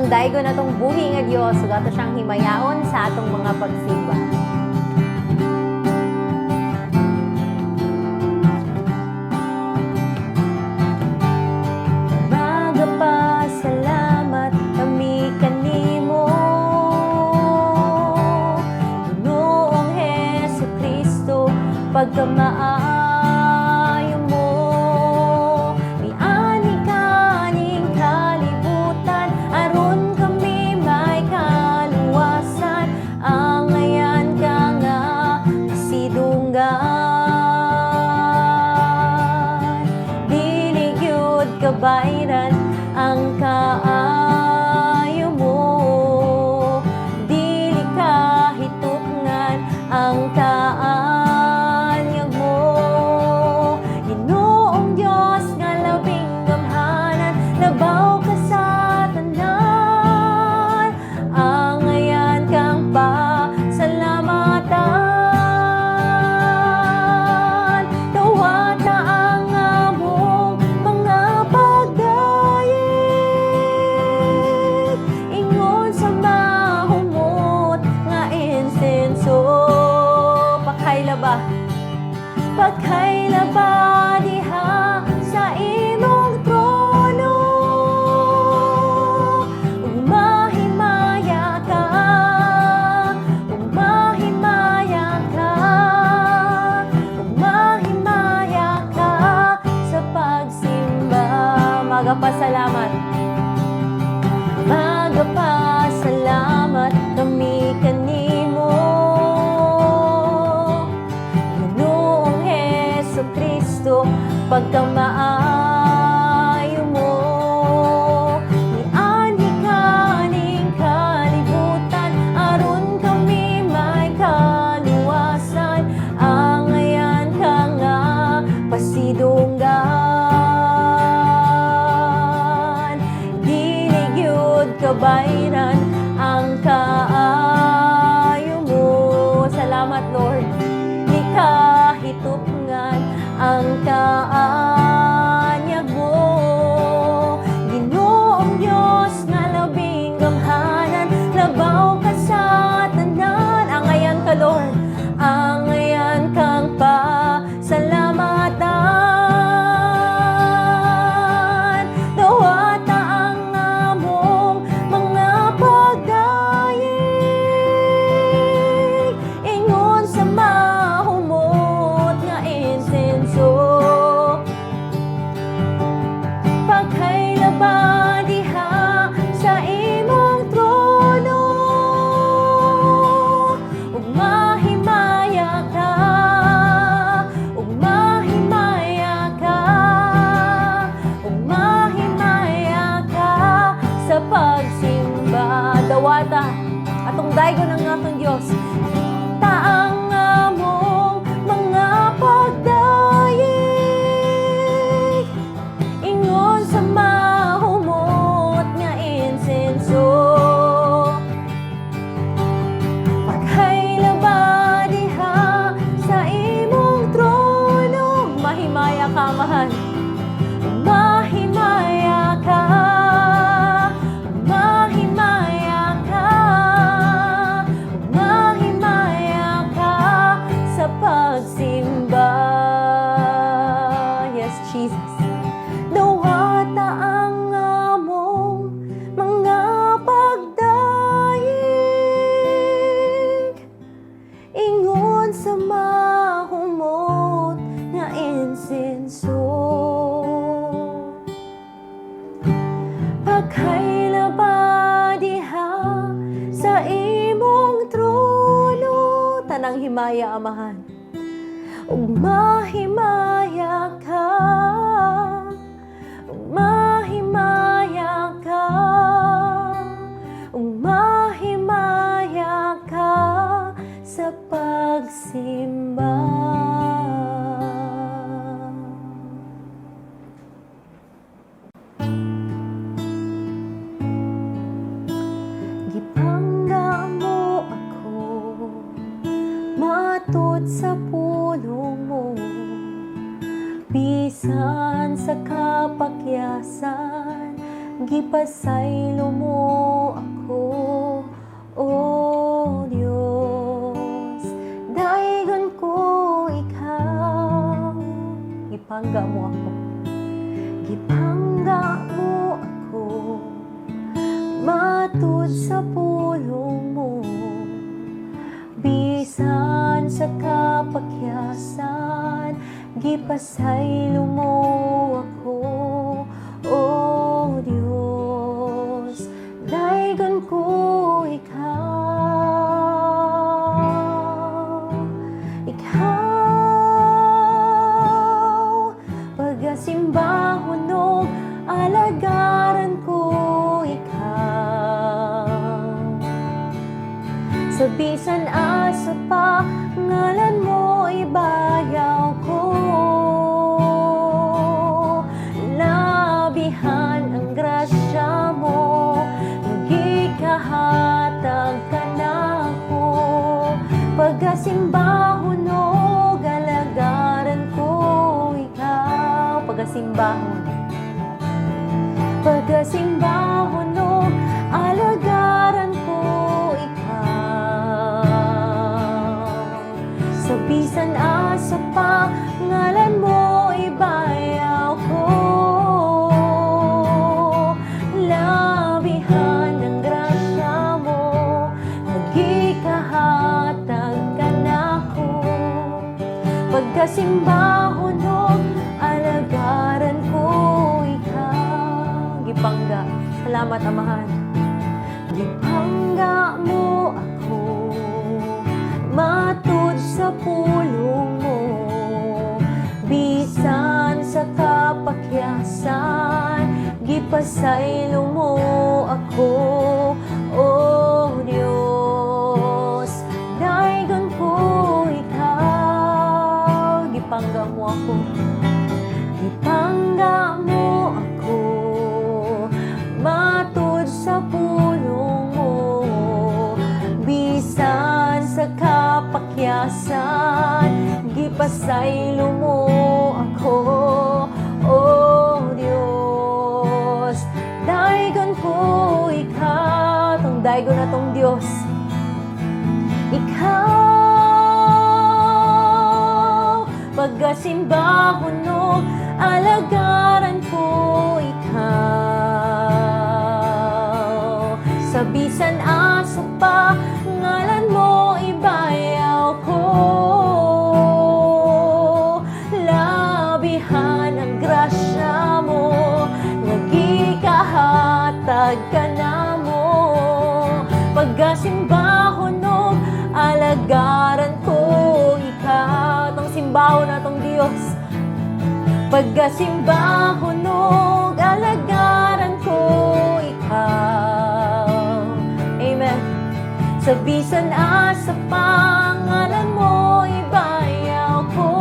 Atong daygon atong buhi nga Dios ug ato siyang himayaon sa atong mga pagsimba. Magapasalamat kami kanimo, Ginoong Hesu Kristo, pagkamaayo mo. Miani kaning kalibutan aron kami may kaluwasan. Angayan ka nga pasidunggan. Dili gyud kabayran ang kaayo mo. Dili kahitupngan ang kaanyag mo. Ginoong Dios nga labing gamhanan, labaw ka sa tanan. Angayan kang pasalamatan. Dawata ang among mga pagdayeg ingon sa mahumot nga insenso. Pakaylaba, pakaylaba diha sa imong trono. Ug mahimaya ka, ug mahimaya ka, ug mahimaya ka sa pagsimba. Magapasalamat, magapasalamat kami kanimo, Ginoong Hesu Kristo, pagkamaayo mo. Mianhi kaning kalibutan aron kami may kaluwasan. Angayan ka nga pasidunggan. Dili gyud kabayran ang kaayo mo. Salamat, Lord. Di kahitupngan ang kaanyag mo. Ginoong Dios nga labing gamhanan, labaw ka sa tanan. Angayan ka, Lord. Angayan kang pasalamatan. Dawata ang among mga pagdayeg ingon sa mahumot nga insenso. Pakaylaba diha sa imong trono. Ug mahimaya ka, ug mahimaya ka, ug mahimaya ka sa pagsimba. Dawata atong daygon ang atong Dios. Taang among mga pagdayeg ingon sa mahumot nga insenso. Pakaylaba diha sa imong trono. Mahimaya ka, Amahan. Mahimaya ka, mahimaya ka, mahimaya ka sa pagsimba. Yes, Jesus. Dawata ang among mga pagdayeg ingon sa mahumot nga insenso. Pakaylaba diha sa imong trono. Tanang himaya, Amahan. Ug mahimaya ka, ug mahimaya ka, ug mahimaya ka sa pagsimba. Gipangga mo ako matud sa pulong mo. Bisan sa kapakyasan, Gipasaylo mo ako, O Dios. Daygon ko ikaw. Gipangga mo ako. Gipangga mo ako matud sa pulong mo. Bisan sa kapakyasan, gipasaylo mo ako, O Dios. Daygon ko ikaw. Ikaw, pagasimbahon og alagaran ko ikaw. Sa bisan asa pa, ngalan mo ibayaw ko. Labihan ang grasya mo, gikahatag ka nako. Pagasimbahon og alagaran ko ikaw. Pagasimbahon. Pagasimbahon og alagaran ko ikaw. Sa bisan asa pa, ngalan mo ibayaw ko. Labihan ang grasya mo, nagikahatag ka nako. Pagkasimbahon og alagaran ko ikaw. Gipangga. Salamat, Amahan. Gipangga mo ako matud sa pulong mo. Bisan sa kapakyasan, gipasaylo mo ako, O Dios. Daygon ko ikaw. Gipangga mo ako. Gipangga mo ako matud sa pulong mo. Bisan sa kapakyasan, gipasaylo mo ako, O Dios. Daygon ko ikaw. Tong daygon na tong Dios. Ikaw, pagkasimbahon og alagaran ko ikaw. Sa bisan asa pa, ngalan mo ibayaw ko. Labihan ang grasya mo, nagikahatag ka namo. Pagkasimbahon og alagaran ko ikaw. Tong simbahon natong Dios. Pagkasimbahon og alagaran ko ikaw. Amen. Sa bisan asa pa, ngalan mo ibayaw ko.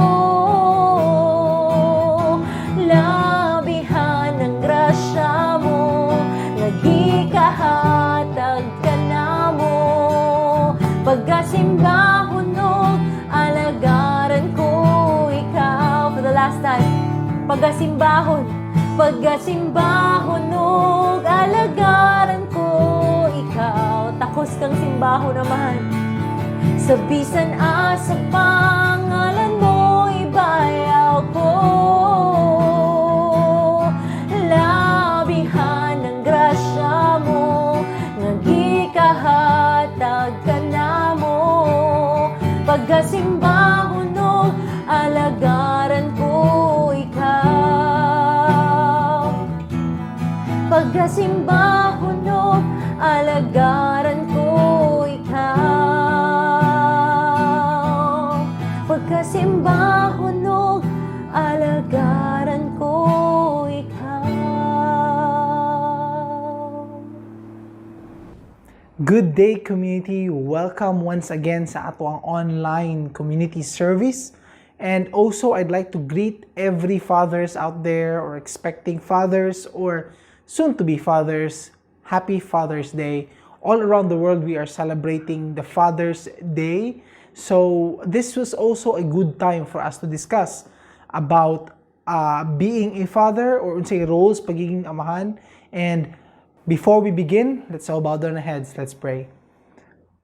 Labihan ang grasya mo, nagikahatag ka namo. Pagkasimbahon og alagaran ko ikaw. For the last time. Pagkasimbahon, pagkasimbahon og alagaran ko ikaw. Takos kang simbahon, Amahan. Sa bisan asa pa, ngalan mo ibayaw ko. Labihan ang grasya mo, nagikahatag ka namo. Pagkasimbahon og alagaran ko ikaw. Pagkasimbahon og alagaran ko ikaw. Pagkasimbahon og alagaran ko ikaw. Good day, community! Welcome once again sa atoang online community service. And also, I'd like to greet every fathers out there or expecting fathers or soon to be fathers. Happy Father's Day. All around the world, we are celebrating the Father's Day. So this was also a good time for us to discuss about being a father or unsay roles pagiging amahan. And before we begin, let's all bow down our heads. Let's pray.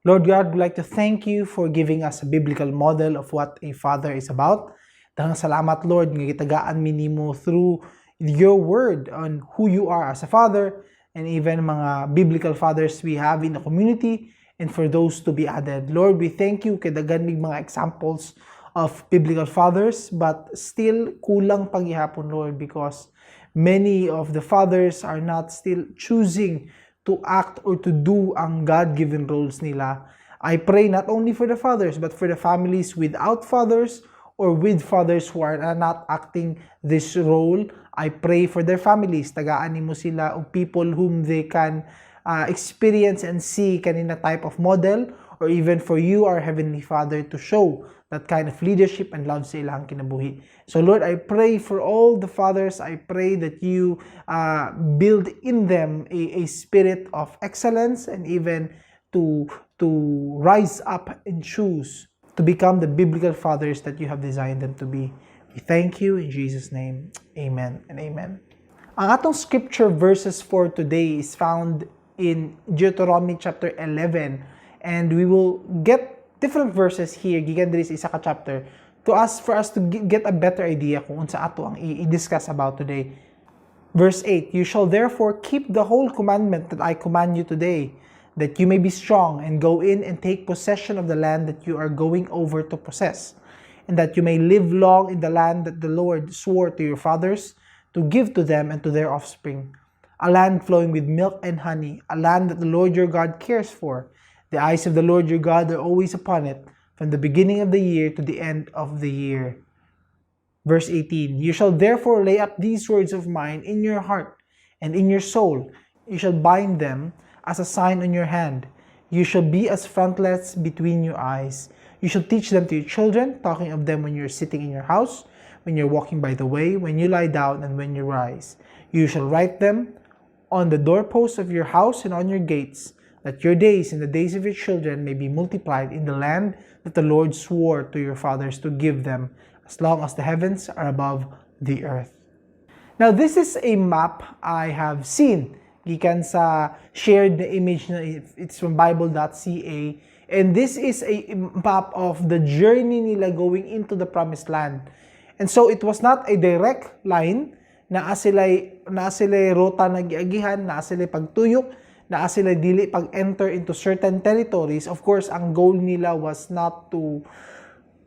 Lord God, we'd like to thank you for giving us a biblical model of what a father is about. Daghang salamat, Lord, nga gitagaan mi nimo through your word on who you are as a father and even mga biblical fathers we have in the community and for those to be added. Lord, we thank you kay daghan mig mga examples of biblical fathers, but still kulang pa gihapon, Lord, because many of the fathers are not still choosing to act or to do ang God-given roles nila. I pray not only for the fathers, but for the families without fathers or with fathers who are not acting this role. I pray for their families. Tagaan nimo sila og people whom they can experience and see kanina type of model, or even for you, our Heavenly Father, to show that kind of leadership and love sa ilang kinabuhi. So Lord, I pray for all the fathers. I pray that you build in them a spirit of excellence and even to rise up and choose to become the biblical fathers that you have designed them to be. We thank you in Jesus' name. Amen and amen. Ang atong scripture verses for today is found in Deuteronomy chapter 11, and we will get different verses here gikan diri sa isa ka chapter to us for us to get a better idea kung unsa ato ang i-discuss about today. Verse 8, "You shall therefore keep the whole commandment that I command you today, that you may be strong and go in and take possession of the land that you are going over to possess, and that you may live long in the land that the Lord swore to your fathers to give to them and to their offspring, a land flowing with milk and honey, a land that the Lord your God cares for. The eyes of the Lord your God are always upon it, from the beginning of the year to the end of the year." Verse 18, "You shall therefore lay up these words of mine in your heart and in your soul. You shall bind them as a sign on your hand. You shall be as frontlets between your eyes. You shall teach them to your children, talking of them when you're sitting in your house, when you're walking by the way, when you lie down, and when you rise. You shall write them on the doorposts of your house and on your gates, that your days and the days of your children may be multiplied in the land that the Lord swore to your fathers to give them, as long as the heavens are above the earth." Now, this is a map I have seen gikan sa shared na image na it's from bible.ca, and this is a map of the journey nila going into the promised land. And so it was not a direct line. Naa sila'y ruta na giagihan, naa sila'y pagtuyok, naa sila'y dili pag-enter into certain territories. Of course, ang goal nila was not to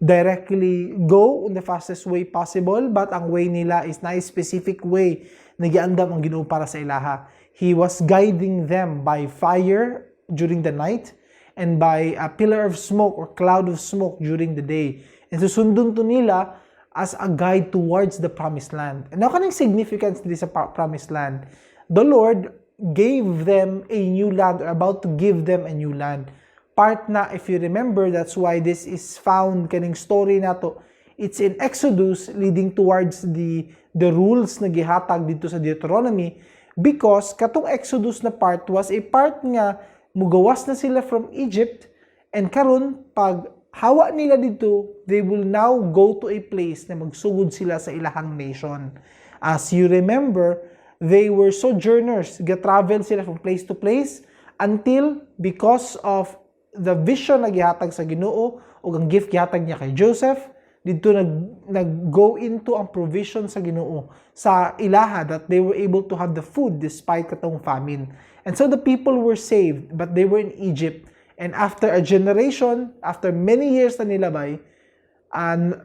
directly go in the fastest way possible, but ang way nila is na specific way na giandam ang Ginoo para sa ilaha. He was guiding them by fire during the night and by a pillar of smoke or cloud of smoke during the day. And susundon to nila as a guide towards the promised land. And now, kaning significance diri sa promised land, the Lord gave them a new land or about to give them a new land. Part na, if you remember, that's why this is found kaning story nato. It's in Exodus leading towards the rules na gihatag dito sa Deuteronomy, because katong Exodus na part was a part nga mugawas na sila from Egypt, and karon pag hawa nila dito, they will now go to a place na magsugod sila sa ilahang nation. As you remember, they were sojourners, ga-travel sila from place to place until, because of the vision na gihatag sa Ginoo ug ang gift gihatag niya kay Joseph, didto nag go into ang provision sa Ginoo sa ilaha, that they were able to have the food despite katong famine. And so the people were saved, but they were in Egypt. And after a generation, after many years na nilabay, and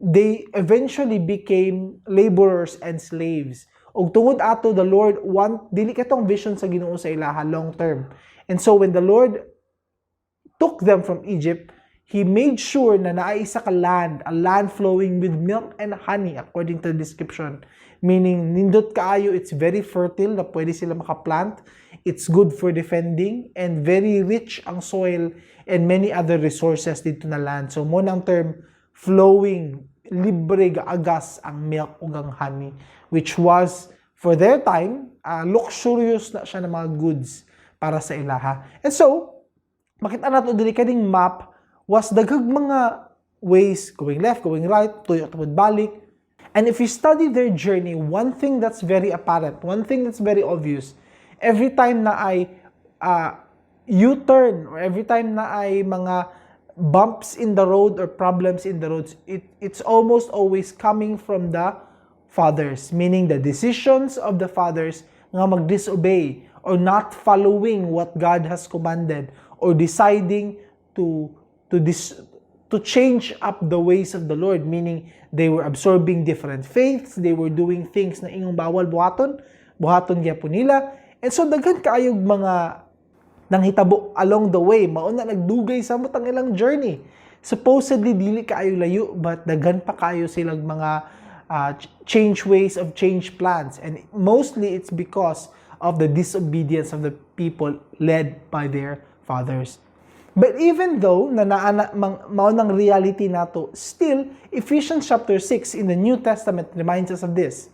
they eventually became laborers and slaves. Ug tungod ato, the Lord want dili katong vision sa Ginoo sa ilaha long term. And so when the Lord took them from Egypt, He made sure na naay isa ka land, a land flowing with milk and honey according to the description. Meaning, nindot kaayo, it's very fertile na pwede sila makaplant. It's good for defending and very rich ang soil and many other resources dito na land. So, mao nang term flowing, libre gaagas ang milk ug ang honey, which was, for their time, luxurious na siya ng mga goods para sa ilaha. And so, makita nato diri kaning map was daghang mga ways, going left, going right, tuyok tungod balik. And if you study their journey, one thing that's very apparent, one thing that's very obvious, every time naay U-turn or every time naay mga bumps in the road or problems in the roads, it's almost always coming from the fathers, meaning the decisions of the fathers nga mag-disobey or not following what God has commanded or deciding to change up the ways of the Lord, meaning they were absorbing different faiths, they were doing things na ingong bawal buhaton, buhaton gyapon nila. And so daghan kaayog mga nanghitabo along the way, mao na nagdugay sa ang ilang journey. Supposedly dili kaayo layo, but daghan pa kaayo silang mga change ways of change plans, and mostly it's because of the disobedience of the people led by their fathers. But even though na naana mang, mao nang reality nato, still Ephesians chapter 6 in the New Testament reminds us of this.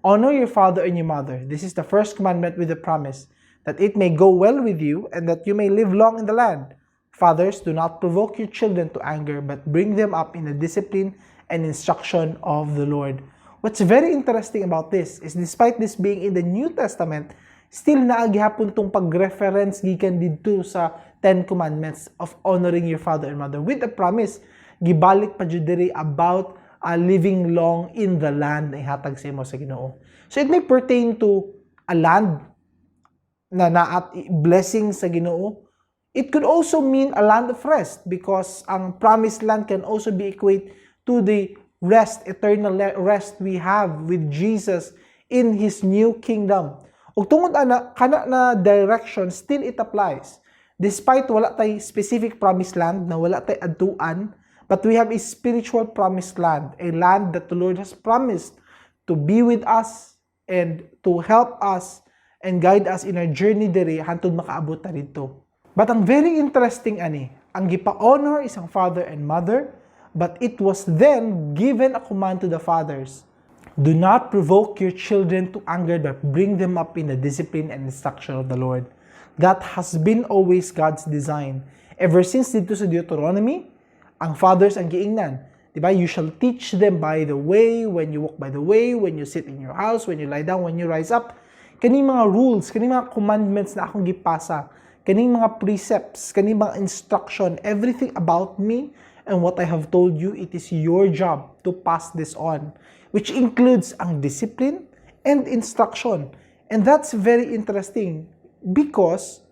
"Honor your father and your mother. This is the first commandment with a promise, that it may go well with you and that you may live long in the land. Fathers, do not provoke your children to anger, but bring them up in the discipline and instruction of the Lord." What's very interesting about this is despite this being in the New Testament, still naa gihapon tong pag-reference gikan didto sa Ten Commandments of honoring your father and mother with a promise. Gibalik pa jud diri about living long in the land na ihatag sa imo sa Ginoo. So it may pertain to a land na naat blessing sa Ginoo. It could also mean a land of rest because ang promised land can also be equate to the rest, eternal rest we have with Jesus in His new kingdom. Ug tungod ana, kana na direction, still it applies. Despite wala tay specific promised land na wala tay adtuan, but we have a spiritual promised land, a land that the Lord has promised to be with us and to help us and guide us in our journey diri hantod makaabot ta didto. But ang very interesting ani, ang gipa-honor is ang father and mother, but it was then given a command to the fathers. "Do not provoke your children to anger, but bring them up in the discipline and instruction of the Lord." That has been always God's design. Ever since didto sa Deuteronomy, ang fathers ang giingnan. Diba? "You shall teach them by the way, when you walk by the way, when you sit in your house, when you lie down, when you rise up." Kaning mga rules, kaning mga commandments na akong gipasa, kaning mga precepts, kaning mga instruction, everything about me and what I have told you, it is your job to pass this on. Which includes ang discipline and instruction. And that's very interesting because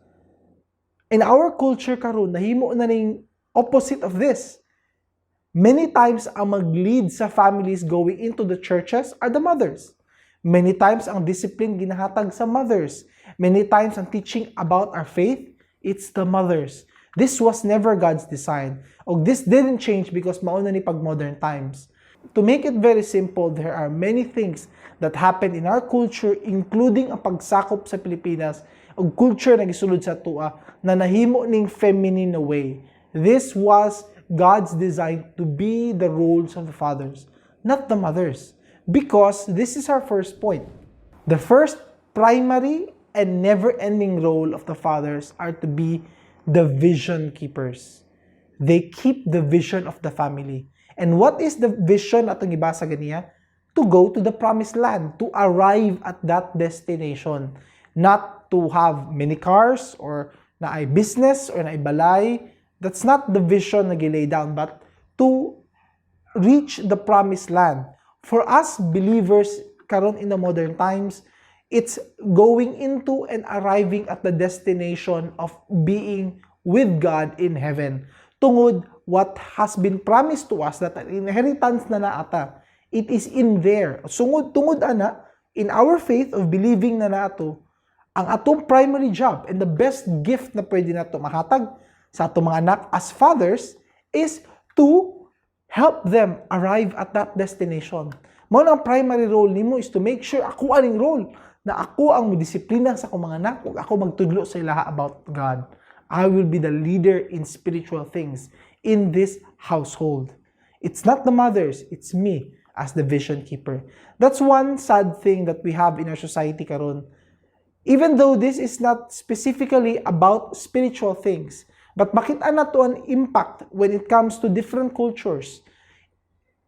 in our culture karon, nahimo na ning opposite of this. Many times ang mag-lead sa families going into the churches are the mothers. Many times ang discipline ginahatag sa mothers. Many times ang teaching about our faith, it's the mothers. This was never God's design. Og this didn't change because mao na ni pag modern times. To make it very simple, there are many things that happen in our culture, including ang pagsakop sa Pilipinas ug culture na gisulod sa atoa na nahimo ning feminine na way. This was God's design to be the roles of the fathers, not the mothers. Because this is our first point. The first primary and never-ending role of the fathers are to be the vision keepers. They keep the vision of the family. And what is the vision atong gibasa ganiya? To go to the promised land, to arrive at that destination. Not to have many cars or naay business or naay balay. That's not the vision na gilay down, but to reach the promised land. For us believers karon in the modern times, it's going into and arriving at the destination of being with God in heaven. Tungod what has been promised to us, that an inheritance na naata, it is in there. Sungod tungod ana, in our faith of believing na naato, ang atong primary job and the best gift na pwede nato mahatag sa atong mga anak as fathers is to help them arrive at that destination. Mao na ang primary role nimo is to make sure ako aning role na ako ang disiplina sa akong mga anak ug ako magtudlo sa ilaha about God. I will be the leader in spiritual things in this household. It's not the mothers, it's me as the vision keeper. That's one sad thing that we have in our society karon. Even though this is not specifically about spiritual things, but makita nato an impact when it comes to different cultures.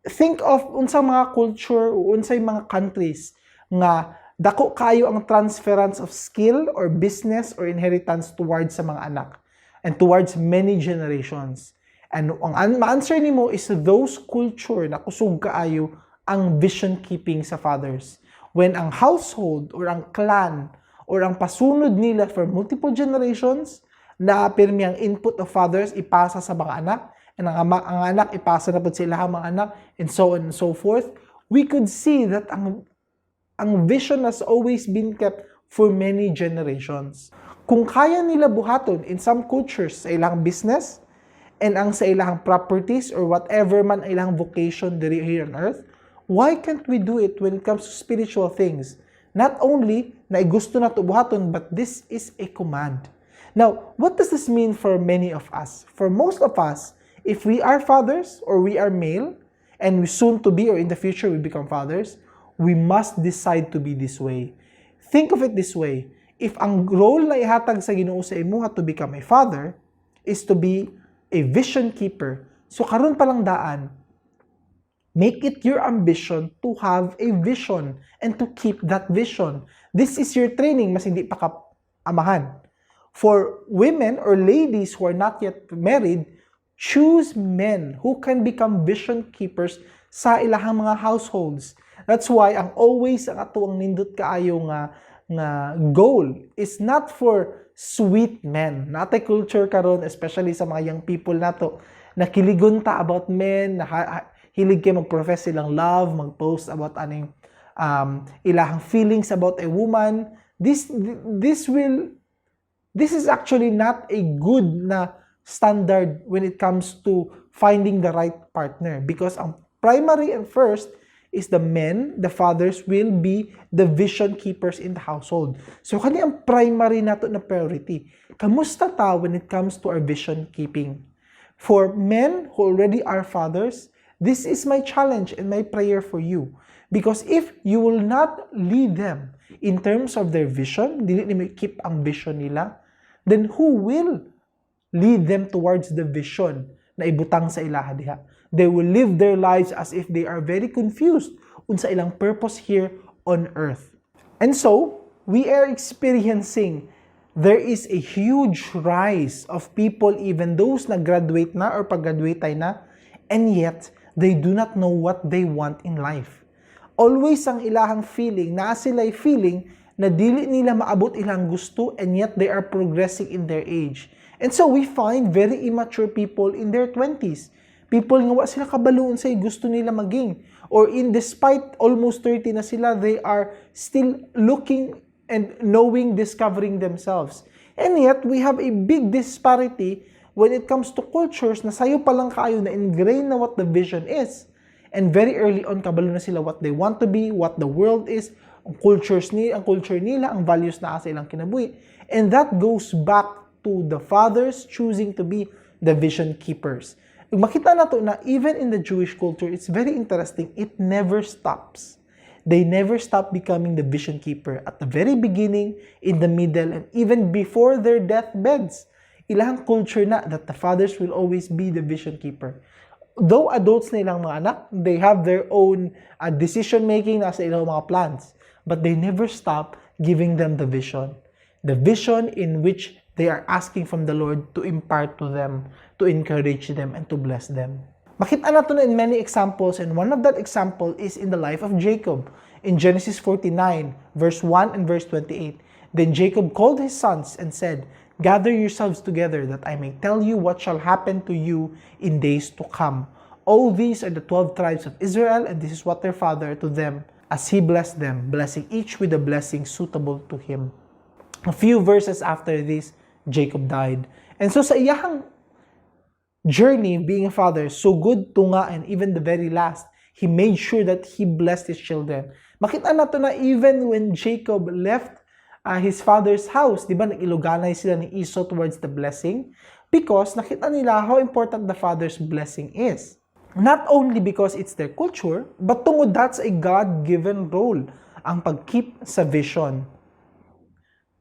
Think of unsa mga culture o unsay mga countries nga dako kayo ang transference of skill or business or inheritance towards sa mga anak and towards many generations. And ang ma-answer nimo is those culture na kusog kaayo ang vision keeping sa fathers. When ang household or ang clan or ang pasunod nila for multiple generations, na pirmi ang input of fathers ipasa sa mga anak, and ang ama, ang anak ipasa na pud sa ilahang mga anak, and so on and so forth, we could see that ang vision has always been kept for many generations. Kung kaya nila buhaton in some cultures sa ilang business and ang sa ilang properties or whatever man ang ilang vocation diri here on earth, why can't we do it when it comes to spiritual things? Not only na gusto nato buhaton, but this is a command. Now, what does this mean for many of us? For most of us, if we are fathers or we are male, and we soon to be or in the future we become fathers, we must decide to be this way. Think of it this way. If ang role na ihatag sa Ginoo sa imuha to become a father is to be a vision keeper, so karon pa lang daan, make it your ambition to have a vision and to keep that vision. This is your training, mas hindi pa ka amahan. For women or ladies who are not yet married, choose men who can become vision keepers sa ilahang mga households. That's why ang always ang ato ang nindot kaayo nga goal is not for sweet men. Naa tay culture karon, especially sa mga young people nato, nakiligon ta about men, na hilig kay mag-profess silang love, mag-post about aning ilahang feelings about a woman. This is actually not a good na standard when it comes to finding the right partner, because ang primary and first is the men, the fathers will be the vision keepers in the household. So kani ang primary nato na priority. Kamusta ta when it comes to our vision keeping? For men who already are fathers, this is my challenge and my prayer for you. Because if you will not lead them in terms of their vision, dili nimo keep ang vision nila, then who will lead them towards the vision na ibutang sa ilaha diha? They will live their lives as if they are very confused unsa ilang purpose here on earth. And so, we are experiencing there is a huge rise of people, even those na graduate na or pag-graduate ay na, and yet they do not know what they want in life. Always ang ilahang feeling, naa sila'y feeling na dili nila maabot ilang gusto, and yet they are progressing in their age. And so we find very immature people in their 20s. People nga wa sila kabalo unsay gusto nila maging. Or in despite almost 30 na sila, they are still looking and knowing, discovering themselves. And yet, we have a big disparity when it comes to cultures na sayo pa lang kaayo na ingrained na what the vision is. And very early on, kabalo na sila what they want to be, what the world is, ang culture nila, ang values na sa ilang kinabuhi. And that goes back to the fathers choosing to be the vision keepers. Makita nato na even in the Jewish culture, it's very interesting, it never stops. They never stop becoming the vision keeper at the very beginning, in the middle, and even before their deathbeds. Ilang culture na that the fathers will always be the vision keeper. Though adults na ilang mga anak, they have their own decision making, nasa ilang mga plans. But they never stop giving them the vision. The vision in which they are asking from the Lord to impart to them, to encourage them, and to bless them. Makita nato na in many examples, and one of that example is in the life of Jacob. In Genesis 49, verse 1 and verse 28, "Then Jacob called his sons and said, 'Gather yourselves together that I may tell you what shall happen to you in days to come. All these are the 12 tribes of Israel, and this is what their father to them as he blessed them, blessing each with a blessing suitable to him.'" A few verses after this, Jacob died. And so sa iyahang journey being a father, sugod, tunga, and even the very last, he made sure that he blessed his children. Makita nato na even when Jacob left his father's house, di ba, nag-iluganay sila ni Esau towards the blessing because nakita nila how important the father's blessing is. Not only because it's their culture, but tungod that's a God-given role, ang pag-keep sa vision.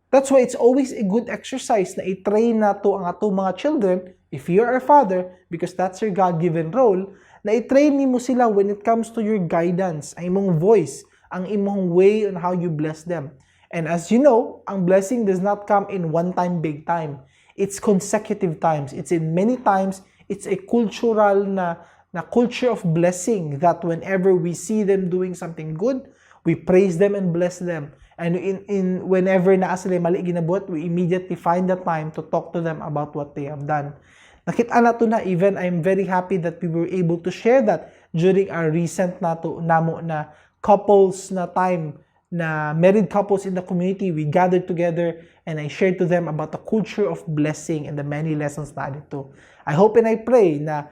That's why it's always a good exercise na i-train nato ang ato mga children, if you're a father, because that's your God-given role, Na i-train nimo sila when it comes to your guidance, ang imong voice, ang imong way on how you bless them. And as you know, ang blessing does not come in one time, big time. It's consecutive times. It's in many times. It's a cultural na culture of blessing that whenever we see them doing something good, we praise them and bless them. And in whenever naa sila mali ginabuhat, we immediately find the time to talk to them about what they have done. Nakita nato na. Even I'm very happy that we were able to share that during our recent nato namo na couples na time na married couples in the community. We gathered together and I shared to them about the culture of blessing and the many lessons na dito. I hope and I pray na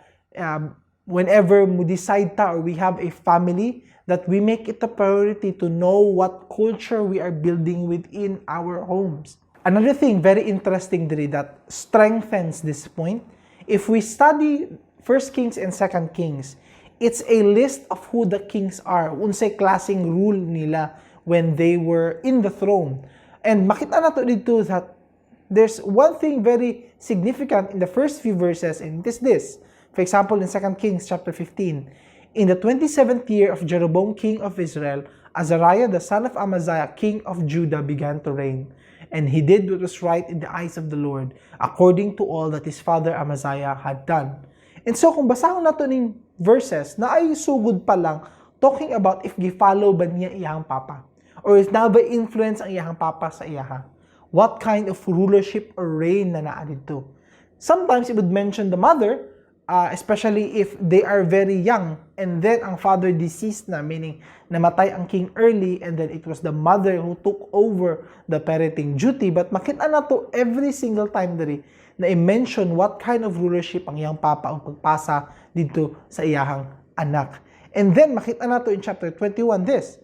whenever we decide ta or we have a family, that we make it a priority to know what culture we are building within our homes. Another thing very interesting diri that strengthens this point, if we study First Kings and Second Kings, it's a list of who the kings are, unsay klaseng rule nila when they were in the throne. And makita nato dito that there's one thing very significant in the first few verses, and it is this. For example, in 2 Kings chapter 15, "In the 27th year of Jeroboam, king of Israel, Azariah, the son of Amaziah, king of Judah, began to reign. And he did what was right in the eyes of the Lord, according to all that his father Amaziah had done." And so, kung basahon nato ning verses, naay sugod pa lang talking about if gi-follow ba niya iyang papa or if naa ba influence ang iyang papa sa iyaha. What kind of rulership or reign na naa didto. Sometimes it would mention the mother, especially if they are very young and then ang father deceased na, meaning namatay ang king early and then it was the mother who took over the parenting duty. But makita nato every single time diri na i-mention what kind of rulership ang iyang papa ang pagpasa dito sa iyahang anak. And then makita nato in chapter 21 this: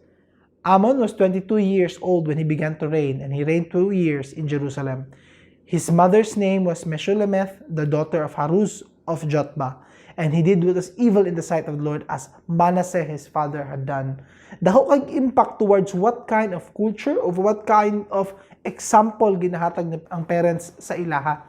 Amon was 22 years old when he began to reign, and he reigned 2 years in Jerusalem. His mother's name was Meshullemeth, the daughter of Haruz of Jotbah. And he did what was evil in the sight of the Lord, as Manasseh his father had done." Dako kay impact towards what kind of culture or what kind of example ginahatag ni ang parents sa ilaha.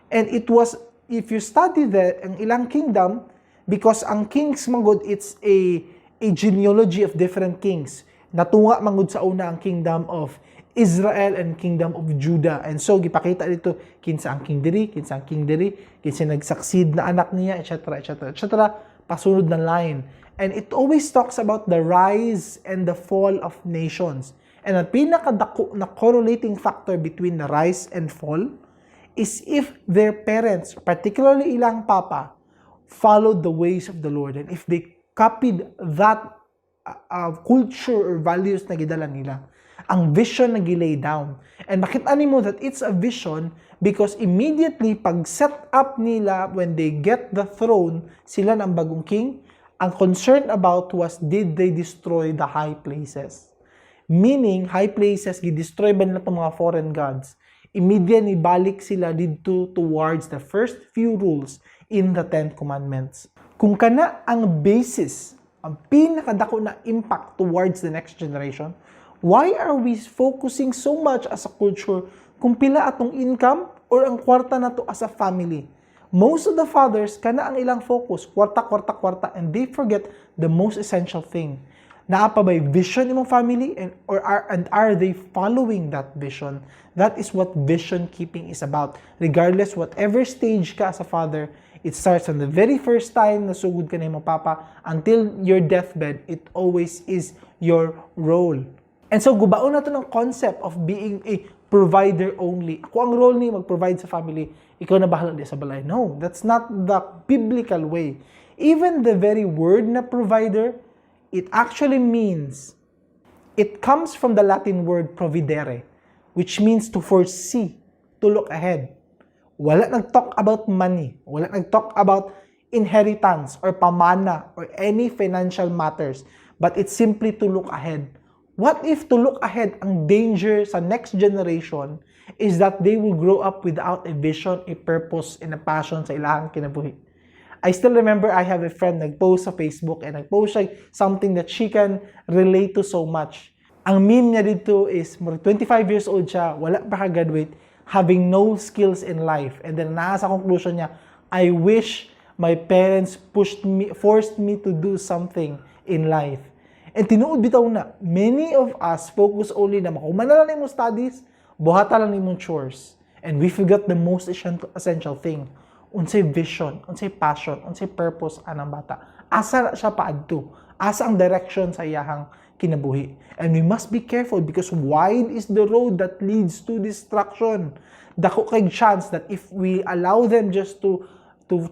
And it was, if you study the ang ilang kingdom, because ang kings manggod, it's a genealogy of different kings. Natunga manggod sa una ang kingdom of Israel and kingdom of Judah. And so gipakita dito kinsa ang king diri, kinsa ang king diri, kinsa nag-succeed na anak niya, etc., etc., etc., pasunod na line. And it always talks about the rise and the fall of nations. And ang pinakadako na correlating factor between the rise and fall is if their parents, particularly ilang papa, followed the ways of the Lord and if they copied that culture or values na gidala nila. Ang vision na gilay down. And makita nimo that it's a vision because immediately pag set up nila, when they get the throne, sila ng bagong king, ang concern about was, did they destroy the high places? Meaning, high places, gi-destroy ba nila itong mga foreign gods? Immediately, balik sila didto towards the first few rules in the Ten Commandments. Kung kana ang basis, ang pinakadako na impact towards the next generation, why are we focusing so much as a culture kung pila atong income or ang kwarta nato as a family? Most of the fathers, kana ang ilang focus, kwarta, kwarta, kwarta, and they forget the most essential thing. Naa pa ba'y vision imong family and are they following that vision? That is what vision keeping is about. Regardless whatever stage ka as a father, it starts on the very first time na sugod ka na imong papa until your deathbed, it always is your role. And so gubaon nato ng concept of being a provider only. Ako ang role ni mag-provide sa family, ikaw na bahala di sa balay. No, that's not the biblical way. Even the very word na provider, it actually means, it comes from the Latin word providere, which means to foresee, to look ahead. Wala nag-talk about money. Wala nag-talk about inheritance or pamana or any financial matters. But it's simply to look ahead. What if to look ahead, ang danger sa next generation is that they will grow up without a vision, a purpose, and a passion sa ilang kinabuhi? I still remember I have a friend nag-post sa Facebook and nag-post siya something that she can relate to so much. Ang meme niya dito is 25 years old siya, wala pa ka-graduate, having no skills in life. And then naa sa conclusion niya, "I wish My parents pushed me, forced me to do something in life. And tinuod bitaw na, many of us focus only na mahuman na lang imong studies, buhata lang imong chores. And we forgot the most essential thing. Unsay vision, unsay passion, unsay purpose anang bata. Asa na siya paadto? Asa ang direction sa iyahang kinabuhi? And we must be careful because wide is the road that leads to destruction. Dako kay chance that if we allow them just to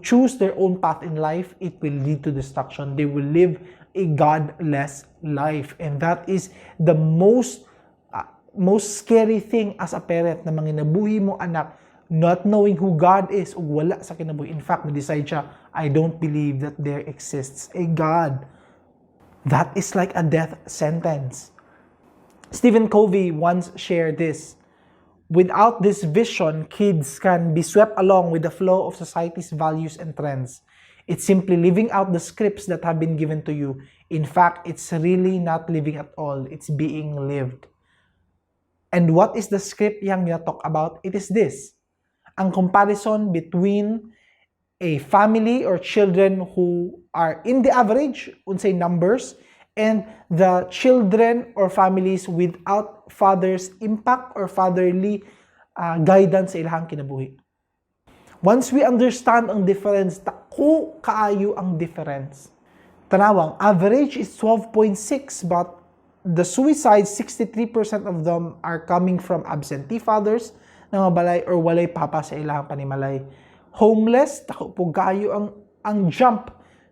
choose their own path in life, it will lead to destruction. They will live a godless life. And that is the most scary thing as a parent, na manginabuhi mo anak not knowing who God is ug wala sa kinabuhi. In fact, decide siya, "I don't believe that there exists a God." That is like a death sentence. Stephen Covey once shared this. "Without this vision, kids can be swept along with the flow of society's values and trends. It's simply living out the scripts that have been given to you. In fact, it's really not living at all. It's being lived." And what is the script yang talk about? It is this. Ang comparison between a family or children who are in the average, unsay numbers, and the children or families without father's impact or fatherly guidance sa ilahang kinabuhi. Once we understand ang difference, dako kaayo ang difference. Tanawang, average is 12.6, but the suicide, 63% of them are coming from absentee fathers na mabalay or walay papa sa ilahang panimalay. Homeless, dako po kaayo ang jump.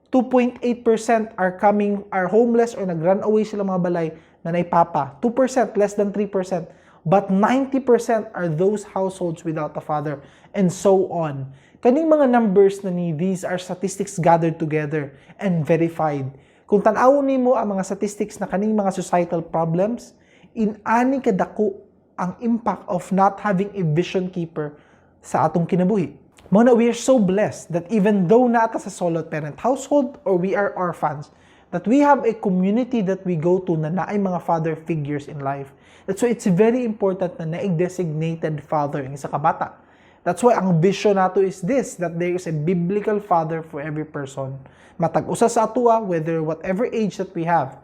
2.8% are homeless or nag-run away sila mga balay na nay papa. 2%, less than 3%. But 90% are those households without a father, and so on. Kaning mga numbers na ni, these are statistics gathered together and verified. Kung tan-awon nimo ang mga statistics na kaning mga societal problems, in-ani kadako ang impact of not having a vision keeper sa atong kinabuhi. Mao na we are so blessed that even though naa ta sa solo parent household or we are orphans, that we have a community that we go to na naay mga father figures in life. That's why it's very important na naay designated father ang isa ka bata. That's why ang vision nato is this, that there is a biblical father for every person. Matag usa sa atoa, whether whatever age that we have,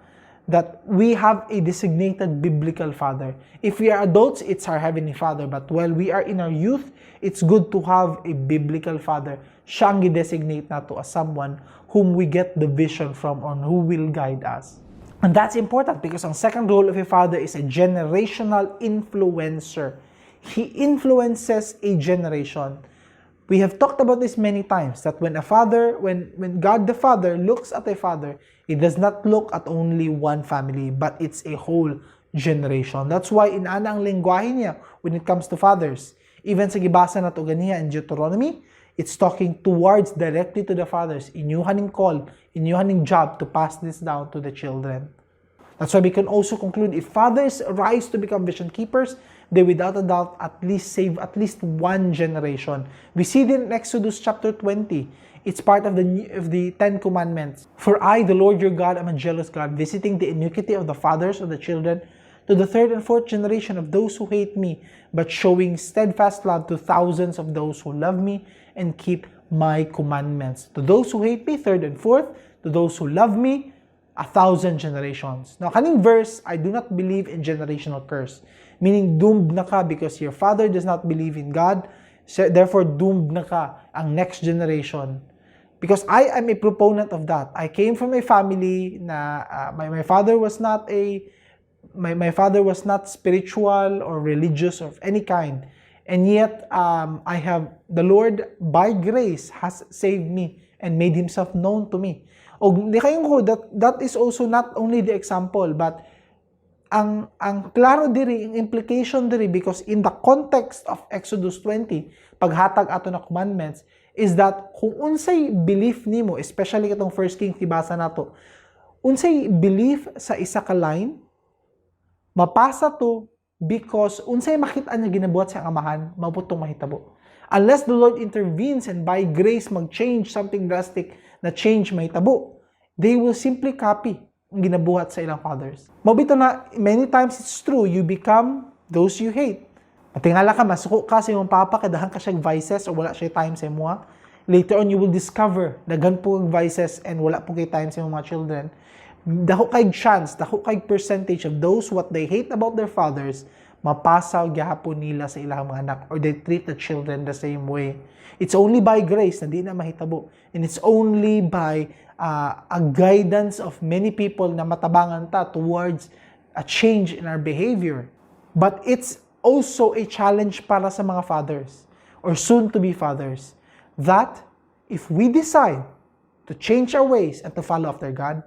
that we have a designated biblical father. If we are adults, it's our Heavenly Father. But while we are in our youth, it's good to have a biblical father. Siya ang designate nato as someone whom we get the vision from on who will guide us. And that's important because ang second role of a father is a generational influencer. He influences a generation. We have talked about this many times, that when a father, when God the Father looks at a father, He does not look at only one family, but it's a whole generation. That's why inana ang lengguwahe niya when it comes to fathers. Even sa gibasa nato ganiha in Deuteronomy, it's talking towards directly to the fathers. Inyuhan ning call, inyuhan ning job to pass this down to the children. That's why we can also conclude, if fathers rise to become vision keepers, they without a doubt at least save at least one generation. We see it in Exodus chapter 20. It's part of the Ten Commandments. "For I, the Lord your God, am a jealous God, visiting the iniquity of the fathers of the children to the third and fourth generation of those who hate me, but showing steadfast love to thousands of those who love me and keep my commandments." To those who hate me, third and fourth. To those who love me, 1,000 generations. Now, kaning verse, I do not believe in generational curse. Meaning, doomed na ka because your father does not believe in God, so therefore, doomed na ka ang next generation. Because I am a proponent of that. I came from a family na my father was not spiritual or religious of any kind. And yet, I have, the Lord, by grace, has saved me and made Himself known to me. O di kayo ko, that is also not only the example, but ang klaro diri, ang implication diri, because in the context of Exodus 20, paghatag ato na commandments, is that kung unsay belief nimo, especially katong First Kings gibasa nato, unsay belief sa isa ka line, mapasa to because unsay makita niya ginabuhat sa amahan, mao tong mahitabo. Unless the Lord intervenes and by grace mag-change something drastic na change mahitabo, they will simply copy ang ginabuhat sa ilang fathers. Mao bitaw na many times it's true, you become those you hate. Matingala ka, masuko ka sa imong papa, kay daghan ka siya vices or wala siya time sa imoha. Later on, you will discover daghan pud kag vices and wala pud kay time sa imong mga children. Dako kay chance, dako kay percentage of those what they hate about their fathers, mapasaw gihapon nila sa ilang mga anak or they treat the children the same way. It's only by grace na di na mahitabo. And it's only by a guidance of many people na matabangan ta towards a change in our behavior. But it's also a challenge para sa mga fathers or soon to be fathers that if we decide to change our ways and to follow after God,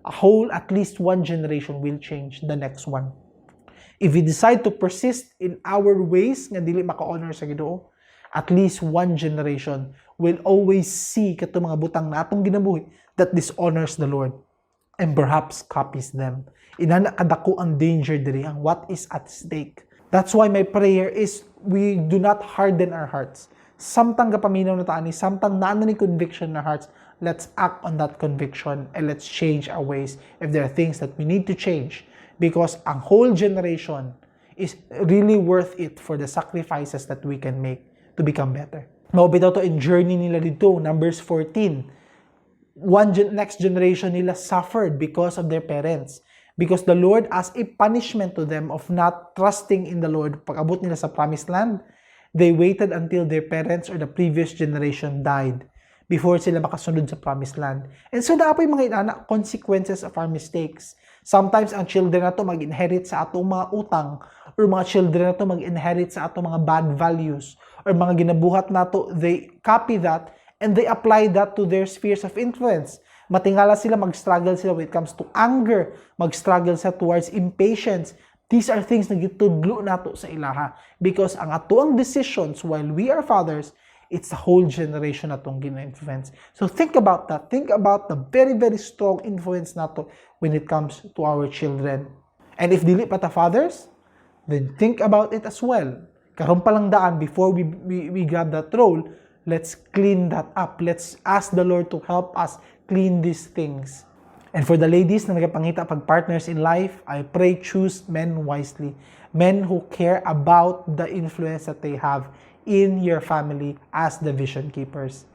a whole at least one generation will change the next one. If we decide to persist in our ways nga dili maka-honor sa Ginoo, at least one generation will always see kato mga butang na atong ginabuhi that dishonors the Lord and perhaps copies them. Inana kadako ang danger diri, ang what is at stake. That's why my prayer is we do not harden our hearts. Samtang gapaminaw na ta ani, samtang naa na ni conviction in our hearts, let's act on that conviction and let's change our ways if there are things that we need to change, because ang whole generation is really worth it for the sacrifices that we can make to become better. Mao bitaw to in journey nila dito, Numbers 14. Next generation nila suffered because of their parents. Because the Lord, as a punishment to them of not trusting in the Lord, pag-abot nila sa promised land, they waited until their parents or the previous generation died before sila makasunod sa promised land. And so naa mga inana consequences of our mistakes. Sometimes ang children nato mag-inherit sa atong mga utang or mga children nato mag-inherit sa atong mga bad values or mga ginabuhat nato, they copy that and they apply that to their spheres of influence. Matingala sila, mag-struggle sila when it comes to anger, mag-struggle sila towards impatience. These are things na gitudlo nato sa ilaha because ang atoang decisions while we are fathers, it's the whole generation atong gina-influence. So think about that. Think about the very, very strong influence nato when it comes to our children. And if dili pa ta fathers, then think about it as well. Karon pa lang daan, before we grab that role, let's clean that up. Let's ask the Lord to help us clean these things. And for the ladies na nagapangita pag partners in life, I pray, choose men wisely. Men who care about the influence that they have in your family as the vision keepers.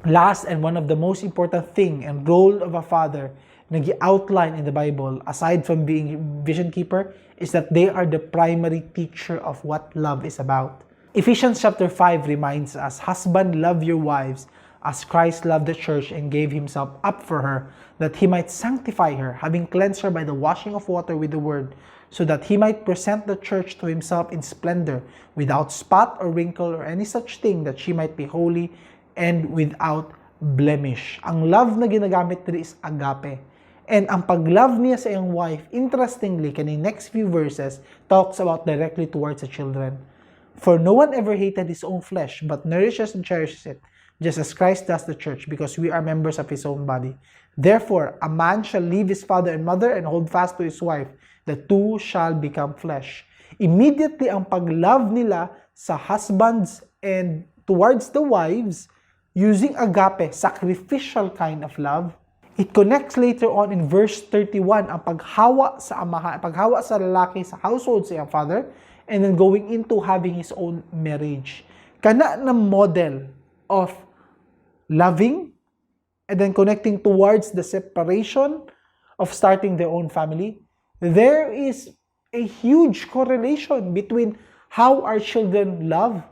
Last and one of the most important thing and role of a father na gi-outline in the Bible, aside from being vision keeper, is that they are the primary teacher of what love is about. Ephesians chapter 5 reminds us, "Husband, love your wives as Christ loved the church and gave himself up for her, that he might sanctify her, having cleansed her by the washing of water with the word, so that he might present the church to himself in splendor, without spot or wrinkle or any such thing, that she might be holy and without blemish." Ang love na ginagamit diri is agape. And ang pag-love niya sa iyang wife, interestingly, kaning next few verses talks about directly towards the children. "For no one ever hated his own flesh, but nourishes and cherishes it, just as Christ does the church, because we are members of his own body. Therefore, a man shall leave his father and mother and hold fast to his wife. The two shall become flesh." Immediately, ang pag-love nila sa husbands and towards the wives, using agape, sacrificial kind of love, it connects later on in verse 31, ang paghawa sa amaha, paghawa sa lalaki sa household sa iyang father, and then going into having his own marriage. Kana na model of loving and then connecting towards the separation of starting their own family, there is a huge correlation between how our children love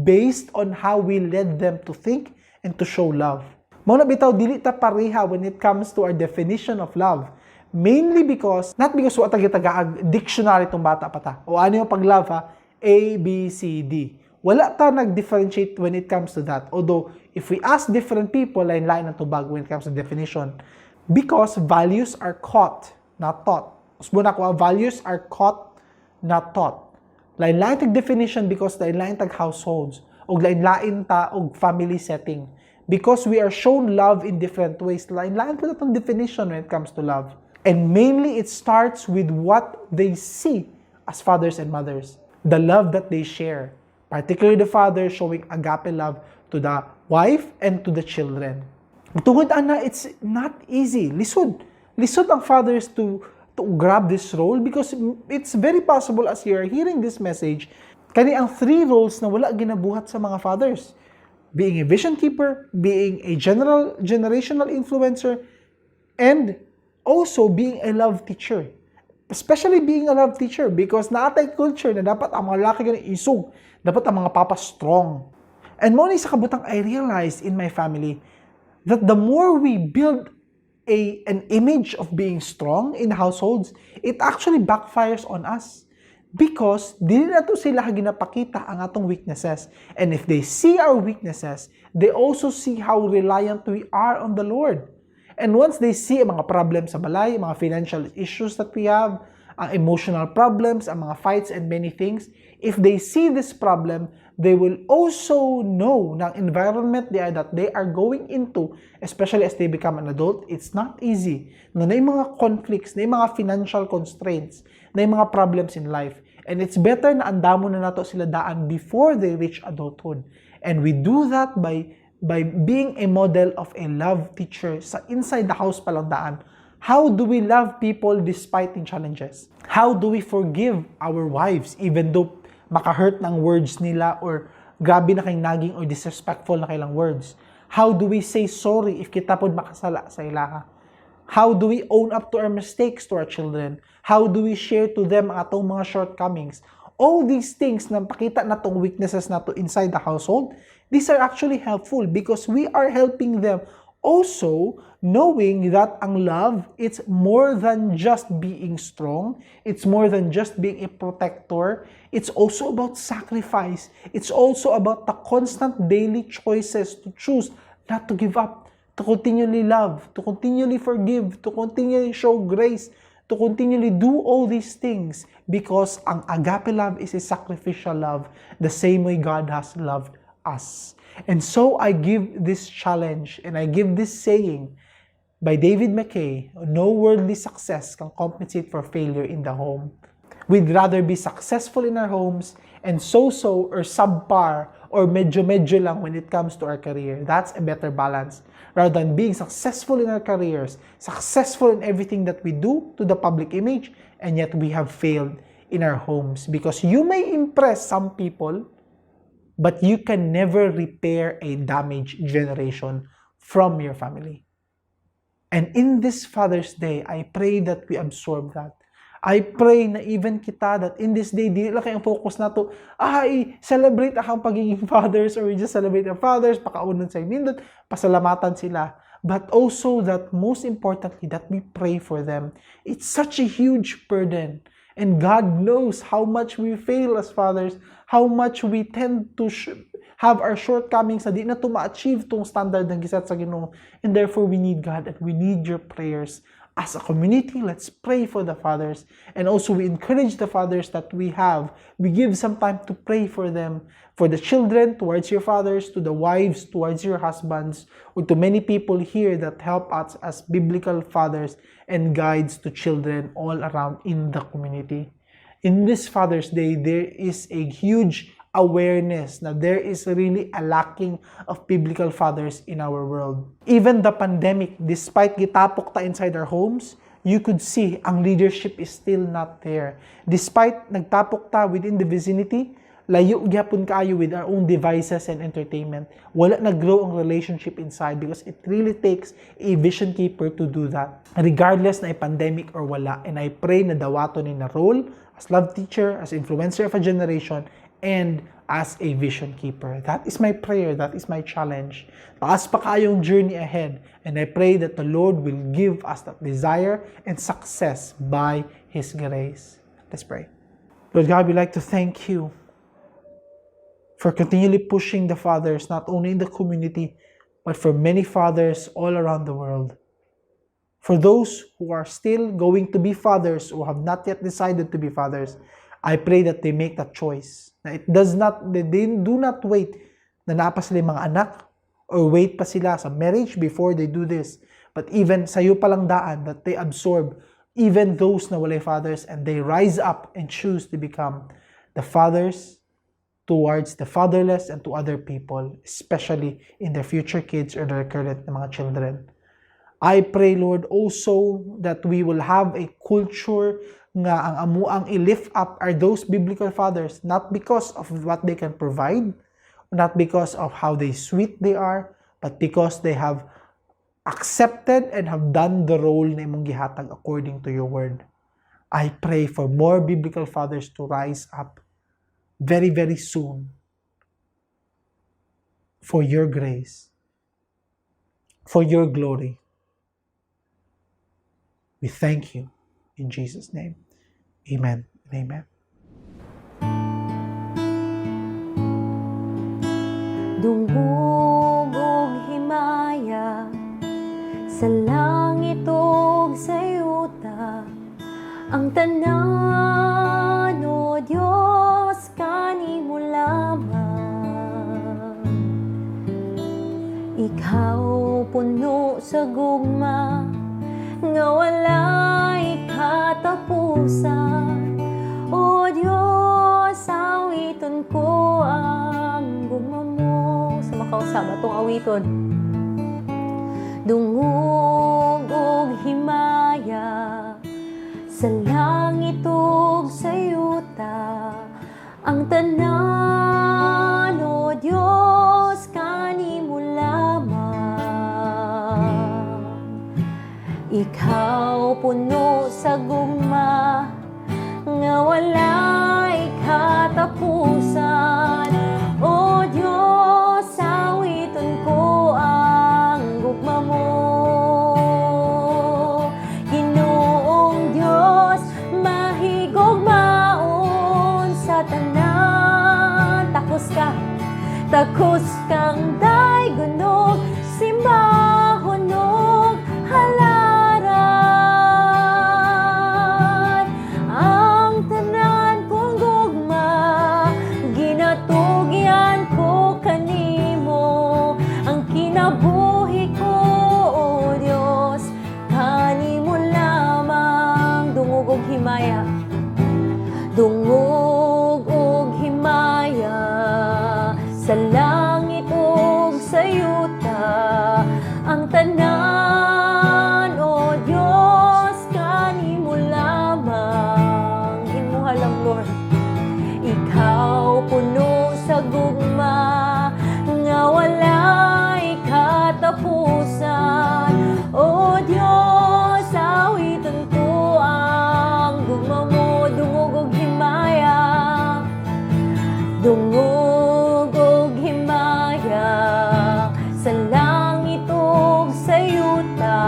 based on how we led them to think and to show love. Mao na bitaw dili ta pareha when it comes to our definition of love. Mainly because, not because wa ta gitagaag dictionary tong bata pa ta. O ano yung pag-love ha? A, B, C, D. Wala ta nag-differentiate when it comes to that. Although, if we ask different people, lain-lain ang tubag when it comes to definition. Because values are caught, not taught. Usbon ako, values are caught, not taught. Lain-lain tag definition because lain-lain tag households og lain-lain ta og family setting. Because we are shown love in different ways, lain-lain pud atong definition when it comes to love. And mainly it starts with what they see as fathers and mothers. The love that they share. Particularly the father showing agape love to the wife and to the children. Tungod ana, it's not easy. Lisod. Lisod ang fathers to grab this role because it's very possible, as you are hearing this message, kani ang three roles na wala ginabuhat sa mga fathers. Being a vision keeper, being a general generational influencer, and also being a love teacher. Especially being a love teacher because naa tay culture na dapat ang mga lalaki gani isog, dapat ang mga papa strong. And mao ni sa kabutang I realized in my family that the more we build a an image of being strong in households, it actually backfires on us. Because dili nato sila ginapakita ang atong weaknesses. And if they see our weaknesses, they also see how reliant we are on the Lord. And once they see ang mga problems sa balay, mga financial issues that we have, ang emotional problems, ang mga fights and many things, if they see this problem, they will also know na ang environment that they are going into, especially as they become an adult, it's not easy. Na naay mga conflicts, naay mga financial constraints, naay mga problems in life. And it's better na andamon na nato sila daan before they reach adulthood. And we do that by being a model of a love teacher sa inside the house pa lang daan. How do we love people despite in challenges? How do we forgive our wives even though makahurt ng words nila or grabe na kaayo nagging or disrespectful na kaayo ilang words? How do we say sorry if kita pod makasala sa ilaha? How do we own up to our mistakes to our children? How do we share to them ang atong mga shortcomings? All these things na pakita natong weaknesses nato inside the household, these are actually helpful because we are helping them also knowing that ang love, it's more than just being strong. It's more than just being a protector. It's also about sacrifice. It's also about the constant daily choices to choose not to give up, to continually love, to continually forgive, to continually show grace, to continually do all these things because ang agape love is a sacrificial love, the same way God has loved us. And so I give this challenge and I give this saying by David McKay: "No worldly success can compensate for failure in the home." We'd rather be successful in our homes and so-so or subpar or medyo-medyo lang when it comes to our career. That's a better balance. Rather than being successful in our careers, successful in everything that we do to the public image, and yet we have failed in our homes. Because you may impress some people, but you can never repair a damaged generation from your family. And in this Father's Day, I pray that we absorb that. I pray na even kita that in this day, di lang kaayo ang focus nato, ay, celebrate ang pagiging fathers or we just celebrate our fathers, pakaunon sa nindot, pasalamatan sila. But also that most importantly, that we pray for them. It's such a huge burden. And God knows how much we fail as fathers, how much we tend to have our shortcomings na di nato ma-achieve tong standard ng gi-set sa Ginoo. And therefore, we need God and we need your prayers. As a community, let's pray for the fathers. And also, we encourage the fathers that we have. We give some time to pray for them, for the children towards your fathers, to the wives towards your husbands, or to many people here that help us as biblical fathers and guides to children all around in the community. In this Father's Day, there is a huge awareness na there is really a lacking of biblical fathers in our world. Even the pandemic, despite gitapok ta inside our homes, you could see ang leadership is still not there. Despite nagtapok ta within the vicinity, layo gyapon kaayo with our own devices and entertainment. Wala nag-grow ang relationship inside because it really takes a vision keeper to do that. Regardless na pandemic or wala. And I pray na dawaton ni na role as love teacher, as influencer of a generation, and as a vision keeper. That is my prayer. That is my challenge. Taas pa kaayong journey ahead. And I pray that the Lord will give us that desire and success by His grace. Let's pray. Lord God, we like to thank you for continually pushing the fathers, not only in the community, but for many fathers all around the world. For those who are still going to be fathers who have not yet decided to be fathers, I pray that they make that choice. Na it does not, they do not wait na naa pa sila mga anak or wait pa sila sa marriage before they do this. But even sayo pa lang daan that they absorb even those na walay fathers and they rise up and choose to become the fathers towards the fatherless and to other people, especially in their future kids or their current na mga children. I pray, Lord, also that we will have a culture nga ang amuang i-lift up are those biblical fathers, not because of what they can provide not because of how they sweet they are, but because they have accepted and have done the role na imong gihatag according to your word. I pray for more biblical fathers to rise up very, very soon for your grace, for your glory. We thank you in Jesus' name. Amen and amen. Dungog og himaya sa langit ug sa yuta, ang tanan, O Dios, kanimo lamang. Ikaw puno sa gugma nga walay katapusan. O Dios, awiton ko ang gugma mo. Sa makausab atong awiton. Dungog og himaya sa langit ug sa yuta, ang tanan, O Dios, kanimo lamang. Ikaw puno sa gugma nga walay katapusan. O Dios, awiton ko ang gugma mo. Ginoong Dios, mahigugmaon sa tanan. Takos ka, takos kang daygonog, simbahon ug halaran. Ang tanan kong gugma, ginatugyan ko kanimo. Ang kinabuhi ko, O Dios, kanimo lamang. Dungog og himaya, dungog og himaya sa langit ug sa yuta, ang tanan, O Dios, kanimo lamang. Imuha lang, Lord. Ikaw puno sa gugma nga walay katapusan. O Dios, awiton ko ang gugma mo. Dungog og himaya, dungog og himaya sa langit ug sa yuta,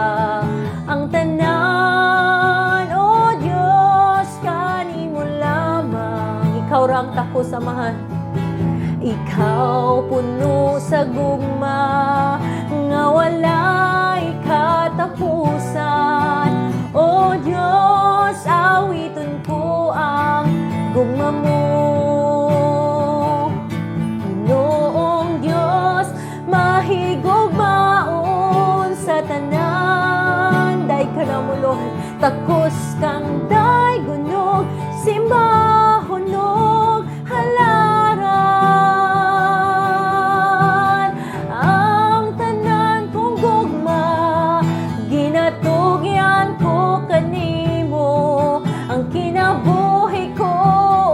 ang tanan, O Dios, kanimo lamang. Ikaw ra ang takos, Amahan. Ikaw puno sa gugma nga walay katapusan. O Dios, awiton ko ang gugma mo. Ginoong Dios, mahigugmaon sa tanan. Dai ka na mo, Lord. Takos kang daygonog, simbahon ug halaran. Ang tanan kong gugma, ginatugyan ko kanimo. Ang kinabuhi ko,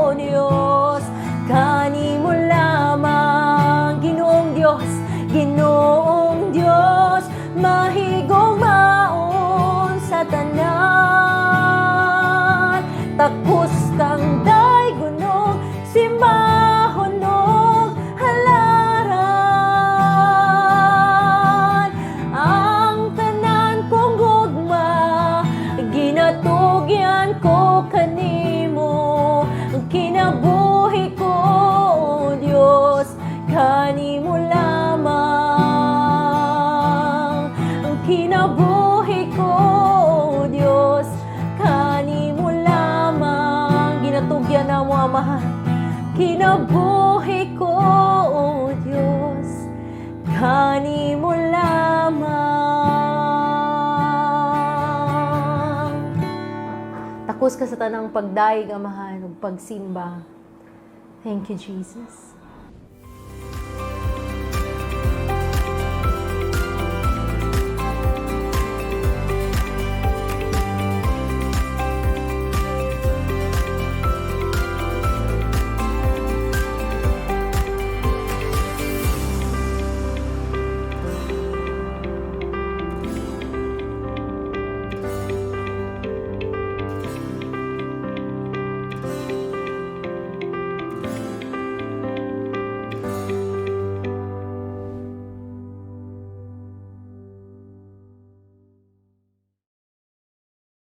O Dios, kanimo lamang. Ginoong Dios, Ginoong Dios, mahigugmaon sa tanan. Takos kang daygonog, simbahon ug halaran. Ang tanan kong gugma, ginatugyan ko kanimo. Ang kinabuhi ko, O Dios, kanimo lamang. Ang kinabuhi ko, O Dios, kanimo lamang. Ginatugyan na mo, Amahan. Kinabuhi ko, O Dios, kanimo lamang. Takos ka sa tanang pagdayeg, Amahan, ug pagsimba. Thank you, Jesus.